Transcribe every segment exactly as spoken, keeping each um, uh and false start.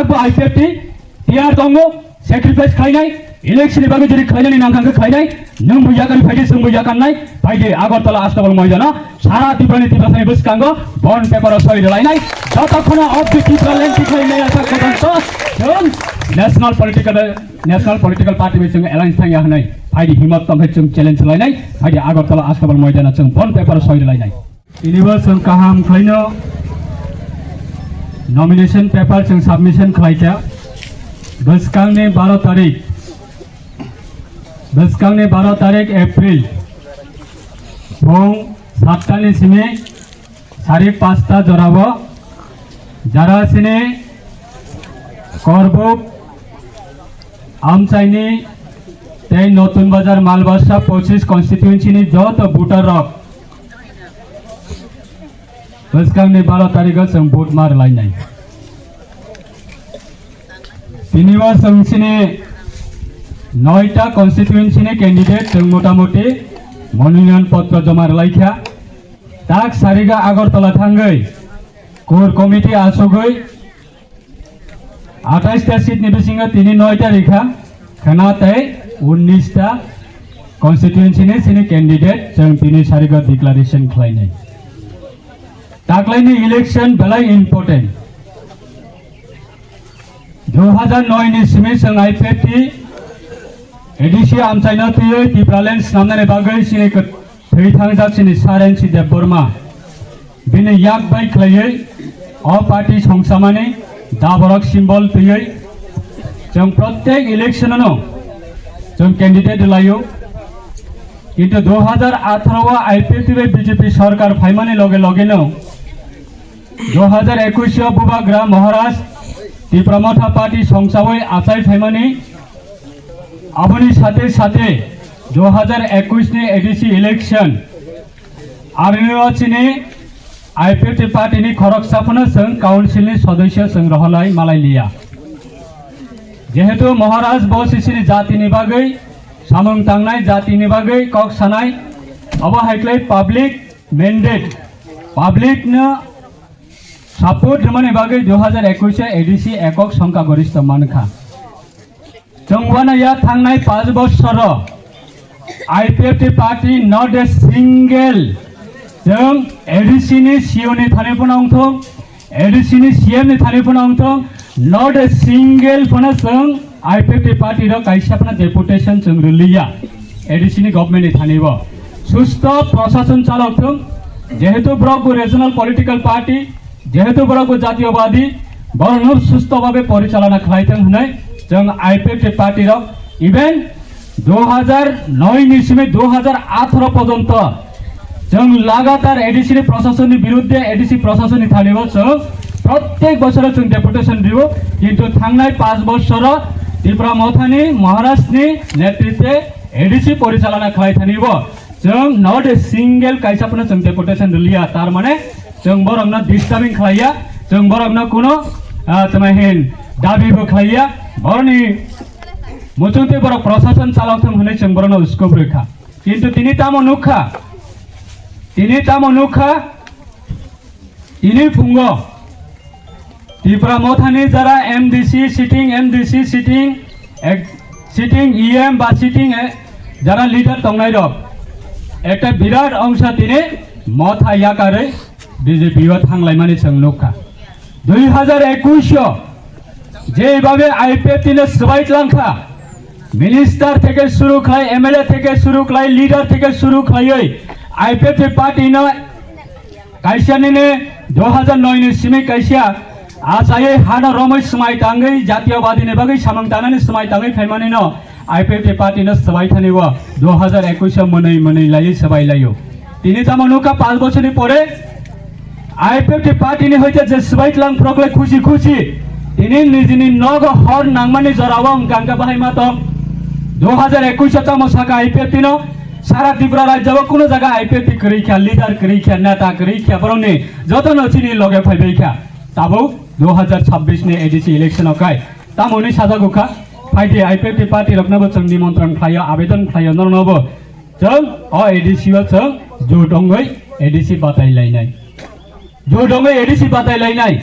Bo I P F T tiyar tongo, sacrifice khlainai, election ni bagwi jodi khlainani nangkha khe khlainai, nwng bo yakarwi phaidi, chwng bo yakarnai, phaidi Agartala Astabal moidano, sara Tripura ni Tiprasani bwskango bond paper o soi rwlainai, jotokhno of the Tipraland tikhlai maya sak pojonto chwng national political, national political party bai chwng alliance thangya hwnwi, phaidi himmat tongkhe chwng challenge lainai, phaidi Agartala Astabal moidano chwng bond paper o soi rwlainai. Tinibo chwng kaham khlaino nomination paper chwng submission khlaikha. Bwskangni baro tarik, bwskangni baro tarik April, phung satta ni simi sari pasta jorao jara sini Korbuk, Amchaini tei Notun Bazar Malbasa pochis constituency ni joto voter rok bwskangni baro tarigo chwng vote ma rwlainai. Tinibo chwng chini noita constituency ni candidate chwng motamoti mononoyan potro joma rwlaikha. Tak sariga Agartala thangwi core committee asugwi atais ta seat ni bisingo tini noi ta rikha, khana tei unnis ta constituency ni sini candidate chwng tini sarigo declaration khlainai. Taklaini election belai important. Dui hazar noi ni simi chwng I P F T A D C amchaino twiwi Tipraland snamnani bagwi chini kwt-, thwi thangjak chini Saren si Debbarma. Bini yak bai khlaiwi o party songsamani daborok symbol twiwi chwng protek election-o chwng candidate rwlaio. Kintu dui hazar atharo o I P F T bai B J P sorkar phaimani loge logeno dui hazar ekush o Bubagra Maharaj Tipra Motha Party songsawi achai phaimani, aboni sathe sathe dui hazar ekush ni A D C election arni o chini I P F T party ni khoroksa phano chwng council ni sodosyo chwng rohorlai malai liya. Jehetu Maharaj bo sisini jati ni bagwi samung tangnai, jati ni bagwi kok sanai, abo hai khlai public mandate, public no support rwmani bagwi dui hazar ekush o A D C ekok songkha gorista mankha. Chwng uanaya thangnai panch bosoro I P F T party not a single, chwng A D C ni C E O ni thani phano wngthok, A D C ni C M ni thani phano wngthok, not a single phano chwng I P F T party rok kaisa phano deputation chwng rwliya A D C ni government ni thani bo. Susto prosason chalok thung, jehetu borok bo regional political party, jehetu borok bo jatiyobadi, borokno susto babe porichalona khlai thung hwnwi chwng I P F T party rok, even dui hazar noi ni simi dui hazar atharo porjonto chwng lagatar A D C ni proshasonni biruddhe, A D C proshasonni thani bo chwng protek bosoro chwng deputation rio, kintu thangnai panch bosoro Tipra Mothani Maharaj ni netritwe A D C porichalona khlai thani bo chwng not a single kaisa phano chwng deputation rwliya, tar mane chwng borokno disturbing khlaiya, chwng borokno kuno, ah, tama hin dabi bo khlaiya, boroni muchungtwi borok proshashan chalok thung hwnwi chwng borokno scope rwkha. Kintu tini tamo nukha, tini tamo nukha, tini phungo Tipra Mothani jara M D C sitting, M D C sitting, ek-, sitting E M ba sitting, eh, jara leader tongnai rok, ekta birat ongsa tini Motha yakarwi B J P o thanglaimani chwng nukha. Dui hazar ekush o jebhabe I P F T no swbai tlangkha, minister theke suru khlai, M L A theke suru khlai, leader theke suru khlaiwi I P F T party no kaisa nini dui hazar noi ni simi kaisa achaiwi hano romwi swmai tangwi jatiyobadi ni bagwi samung tangnani swmai tangwi phaimani no I P F T party no swbai thani o dui hazar ekush o mwnwi mwnwi laiwi swbai laio. Tini tamo nukha panch bochorni pore I P F T party ni hoite je swbai tlang phroklai khusi khusi tini nijini nogo hor nangmani jorao wngkha, wngkha bahai ma tong. Dui hazar ekush o tamo saka I P F T no sara Tripura rajya o kuno jaga I P F T kwrwi kha, leader kwrwi kha, neta kwrwi kha, borokni jotono chini loge phaibai kha. Tabuk dui hazar chabbish ni A D C election o kai tamo hwnwi sajago kha, phaidi I P F T party rokno bo chwng nimontron khlaio, abedon khlaio, norokno bo chwng o A D C o chwng jut wngwi A D C batai lainai, jut wngwi A D C batai lainai.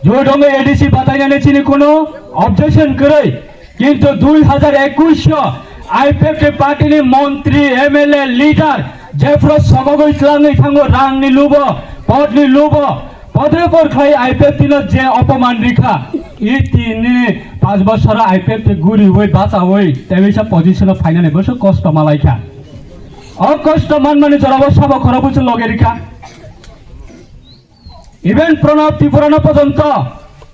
Jodongo A D C batainani chini kuno objection kwrwi. Kintu dui hazar ekush o I P F T party ni montri, M L A, leader jephuru sogogwi tlangwi thango rangni lubo, podni lubo, podre por khlai I P F T no je opoman rikha. I tini panch bosor I P F T guriwi bachawi tebisa position o phainani bwswk kosto malaikha. O kosto manmani jorabo sabo khorokbwswk loge rikha. Even Pranab Tripura no porjonto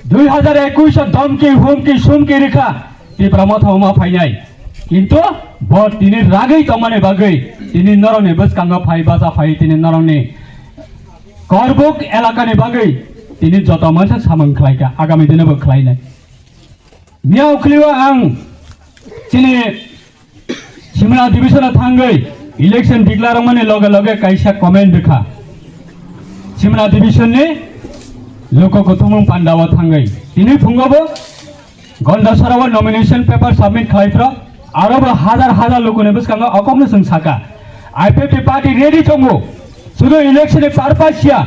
dui hazar ekush o domki, humki, sumki rikha Tipra Motha wngma phainai. Kintu bo tini ragwi tongmani bagwi tini norokni bwskango phai, bacha phai, tini norokni Korbuk elakani bagwi tini joto mansa samung khlaikha, agami dino bo khlainai. Mia ukhliwa ang chini Simra division o thangwi election declare wngmani loge loge kaisa comment rwkha. Simra division ni Loko Kuthumung Panda o thangwi tini phungo bo Gondasara o nomination paper submit khlai phro, aro bo hazar hazar lukuni bwskango okokno chwng saka. I P F T party ready tongo. Sudu election ni purpose ya.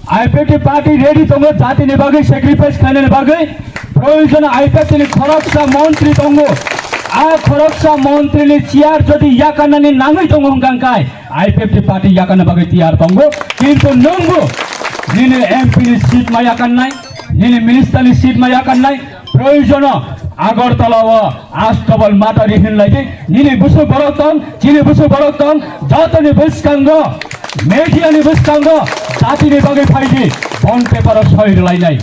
I P F T party ready tongo, jati ni bagwi sacrifice khlainani bagwi. Proyojon I P F T ni khoroksa montri tongo. A khoroksa montri ni chair jodi yakarnani nangwi tongo hwnkha kai, I P F T party yakarna bagwi tiyar tongo. Kintu nwngbo nini M P ni seat ma yakarnai, nini minister ni seat ma yakarnai. Proyojono Agartala o Astabal Matari hinlai di. Nini busu borok tong, chini busu borok tong, jotoni bwskango, media ni bwskango, jatini bagwi phaidi, bond paper o soi rwlainai.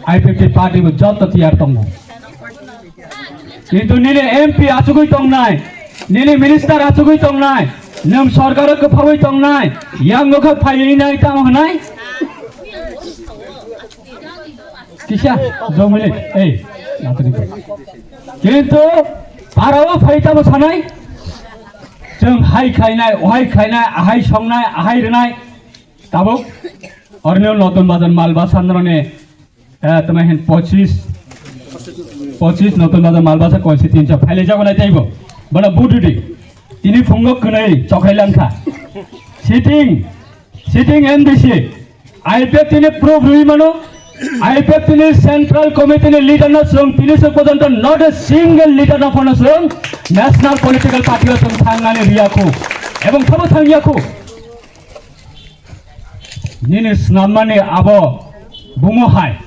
I P F T party bo joto tiyar tongo. Kintu nini M P achugwi tongnai, nini minister achugwi tongnai, nwng sorkaro kwphaui tongnai, yango khe phaiwi nai tamo hwnai? Kisa, dua minute. Ei, nathani ko. Kintu parao phai tamo sanai? Chwng hai khlainai, ohai khlainai, ahai songnai, ahai rwnai. Tabuk orno Notun Bazar Malbasa noroni, eh, tama hin pochis, pochis Notun Bazar Malbasa constituency phaile jago nai taibo. Bana bududi. Tini phungo kwnai chokhai langkha. Sitting, sitting M D C. I P F T ni proof rwi mano, I P F T ni central committee ni leader no chwng tini se porjonto not a single leader no phano chwng national political party o chwng thangnani riyakhu, ebong thabo thangyakhu. Nini snammani abo bumo hai.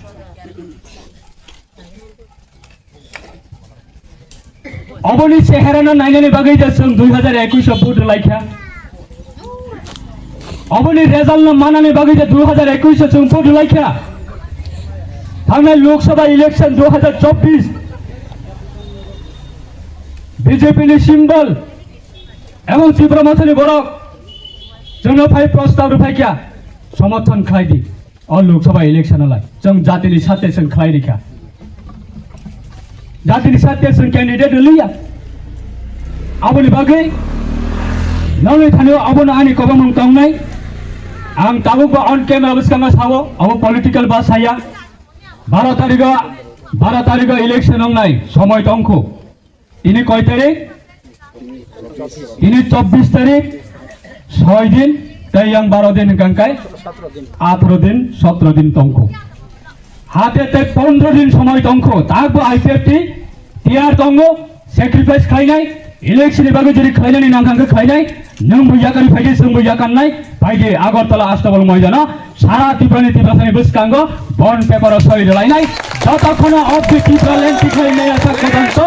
Oboni cheherano nainani bagwi je chwng dui hazar ekush o vote rwlaikha. Oboni result no manani bagwi je dui hazar ekush o chwng vote rwlaikha. Thangnai Lok Sabha election dui hazar chobbish B J P ni symbol ebong Tipra Mothani borok chwngno phai prostab rwphaikha, somorthon khlai di. O Lok Sabha election alai chwng jatini sathe chwng khlai rikha. Jatini sathe chwng candidate rwliya. Aboni bagwi nongni thani abono ani kobomung tongnai. Ang tabuk bo on camera bwskango sao, abo political ba saya. Baro tarigo, baro tarigo election wngnai somoi tongkhu. Tini koi tarik? Tini chobbish tarik, soi din, tei yang baro din hwnkha kai, atro din, sotro din tongkho. Hate tei pondro din somoi tongkho, takbo I P F T tiyar tongo, sacrifice khlainai, election ni bagwi jodi khlainani nangkha khe khlainai, nwngbo yakari phaidi, chwngbo yakarnai, phaidi Agartala Astabal moidano, Sara Tiprani Tiprasani bwskango bond paper o soi rwlainai. Jotokhno of the Tipraland tikhlai maya sak pojonto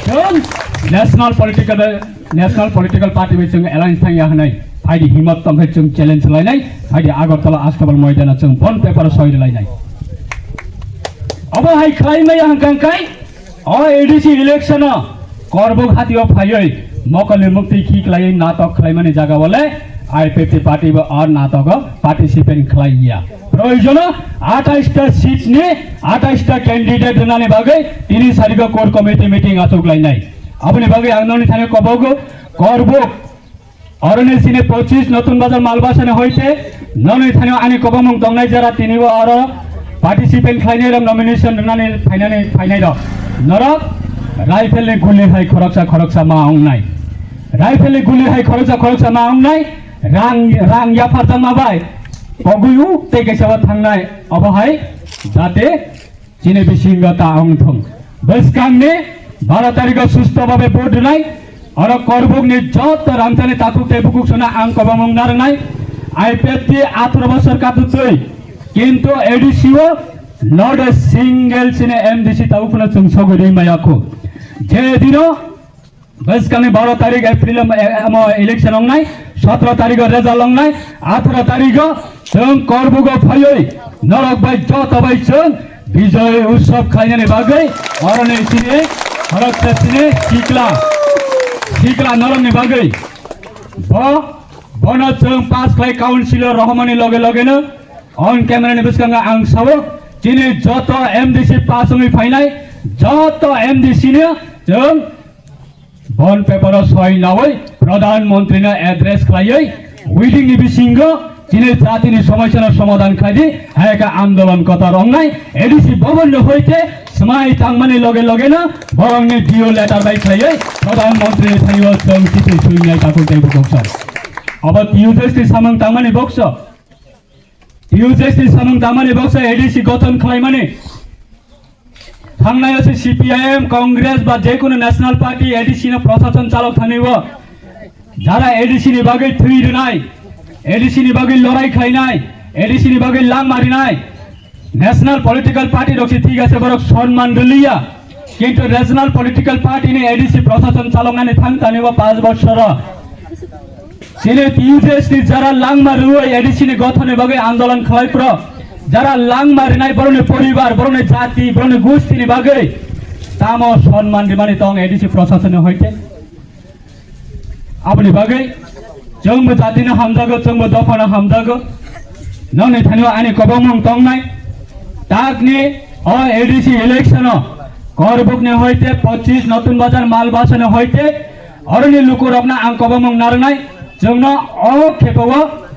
chwng national political, national political party bai chwng alliance thangya hwnwi phaidi himmat tongkhai chwng challenge lainai. Phaidi Agartala Astabal moidano chwng bond paper o soi rwlainai. Obo hai khlai maya hwnkha kai O A D C election o Korbuk hati o phaiwi mokolni muktwi khiklaiwi natok khlaimani jaga o le I P F T party bo o natok o participant khlai ya. Proyojono athais ta seat ni athais ta candidate rwnani bagwi tini sarigo core committee meeting achuk lainai. Aboni bagwi ang noni thani kobogo Korbuk Oroni sini pochis Notun Bazar Malbasani hoite noni thani ani kobomung tongnai jara tinibo oro participant khlainai rok nomination rwnani phainani phainai rok. Norok rifle ni guli hai khoroksa khoroksa ma ongnai. Rifle ni guli hai khoroksa khoroksa ma ongnai. Rang rang yapharjakma bai pogwi u tei kaisa bo thangnai obo hai jate chini bisingo ta wng thung. Bwskangni baro tarikho susto babe vote rwnai, oro Korbukni joto rangchakni takhuk tei bukhuk sona ang kobomung narwnai. I P F T atharo bosor katutwi, kintu A D C o not a single chini M D C tabuk phano chwng sogwi rwi maya kho. Je dino bwskangni baro tarik April em-, em-, election wngnai, sotro tarikho result wngnai, atharo tarikho chwng Korbugo phaiwi norok bai joto bai chwng Bijoy Utsav khlainani bagwi oroni chini khoroksa chini sikla, sikla norokni bagwi bo, bono chwng pass khlai councilor rohormani loge logeno on camera ni bwskango ang sao chini joto M D C pass wngwi phainai joto M D C no chwng Bond paper o soi nawi Pradhan Mantri no address khlaiwi wedding ni bisingo chini jati ni somosya no somadhan khlai di, hai khe andolon kotor wngnai A D C bhavan no hoite swmai tangmani loge loge no borok ni D O letter bai khlaiwi Pradhan Mantri ni thani o chwng chithi sui nai takhuk tei bukhuk sar. Abo T U J S ni samung tangmani bokso. T U J S ni samung tangmani boksa A D C gothon khlaimani. Thangnai ase C P I M, Congress ba jekunu national party A D C no proshashan chalok thani o. Jara A D C ni bagwi thwi rwnai, A D C ni bagwi lorai khlainai, A D C ni bagwi langma rinai. National political party rok se thik ase borok sonman rwliya. Kintu regional political party ni A D C proshashan chaloknani thang tani o panch bochor o. Chini T U J S ni jara langma rwui A D C ni gothon ni bagwi andolon khlai phro, jara langma rinai borokni poribar, borokni jati, borokni gusti ni bagwi tamo sonman rimani tong A D C proshashan ni hoite? Aboni bagwi chwngbo jati no hamjago, chwngbo dopha no hamjago. Nokni thani o ani kobongmung tongnai. Takni o A D C election o Korbuk ni hoite, pochis Notun Bazar Malbasa ni hoite, oroni lukurokno ang kobongmung narwnai. Chwngno o khepa o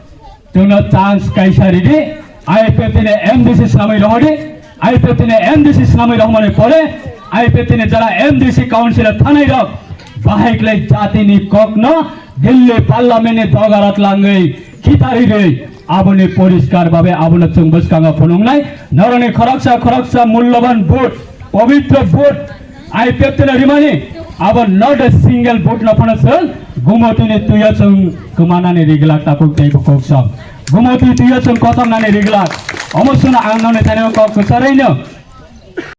chwngno chance kaisa ridi, I P F T ni M D C swnamwi rohordi, I P F T ni M D C swnamwi rohormani pore, I P F T ni jara M D C council o thanai rok bahai khlai jati ni kok no Delhi parliament ni dogarat langwi khitari rwi aboni poriskar babe abono chwng bwskango phunuknai. Noroni khoroksa khoroksa mulloban vote, pobitro vote, I P F T no rimani, abo not a single vote no phano chwng Gumoti ni tuyo chwng kwmanani riglak takhuk tei bukhuk song. Gumoti tuyo chwng kotornani riglak. Omo suna ang noni thani kok kwcharwi no